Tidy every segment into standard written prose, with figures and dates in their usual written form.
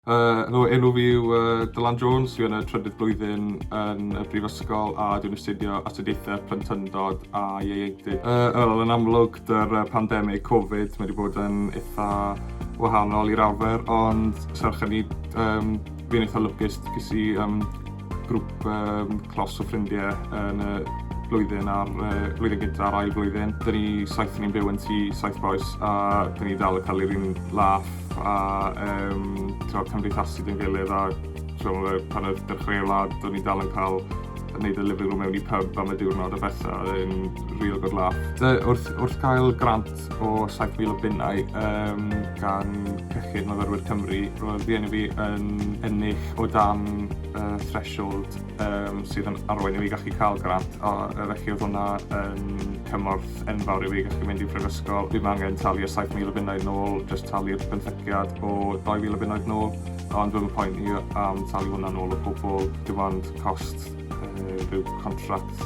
Helo, enw fi yw Dylan Jones, dwi yn y trydydd blwyddyn yn y brifysgol a dwi'n astudio astudiaethau plentyndod a ieuenctid. Wel, yn amlwg, dy'r pandemig Covid, mae wedi bod yn eitha wahanol i'r arfer, ond serch hynny, fi'n eitha lwcus, ges i grŵp clos o ffrindiau yn y blwyddyn a'r blwyddyn gyntaf a'r ail flwyddyn. Dyn ni saith ni'n byw yn tŷ saith bois a dyn ni dal yn cael yr un laff a t'mod cymdeithasu 'da'n gilydd a t'mo' pan oedd dechrau wlad o'n ni dal yn cael wneud y living room mewn i pub am y diwrnod a bethau, oedd e'n real good laugh. Wrth, wrth gael grant o 7,000 o bunnau gan Cyllid Myfyrwyr Cymru, roedd rhieni fi yn ennill o dan y threshold sydd yn arwain i fi gallu cael grant, a felly oedd hwnna yn cymorth enfawr i fi gallu mynd i prifysgol. Dwi'm angen talu y 7,000 o bunnoedd nôl, jyst talu'r benthyciad o 2,000 o bunnoedd nôl, ond dwi'm yn poeni am talu hwnna nôl o gwbl, dim ond cost rhyw contract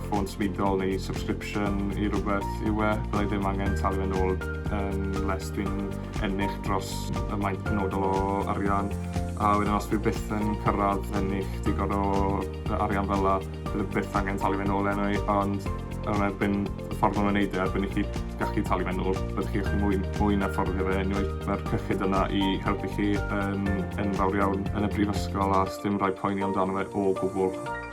ffôn symudol neu subscription i rywbeth yw e, byddai ddim angen talu fe nôl unless dwi'n ennill dros y maint penodol o arian, a wedyn os dwi byth yn cyrraedd ennill digon o arian fel 'na, bydde byth angen talu fe nôl anyway, ond yn erbyn y ffordd maen nhw'n neud e, erbyn i chi gallu talu fe nôl, byddwch chi gallu mwy, mwy na fforddio fe anyway. Mae'r cyllid yna i helpu chi yn enfawr iawn yn y brifysgol a sdim rhaid poeni amdano fe o gwbl.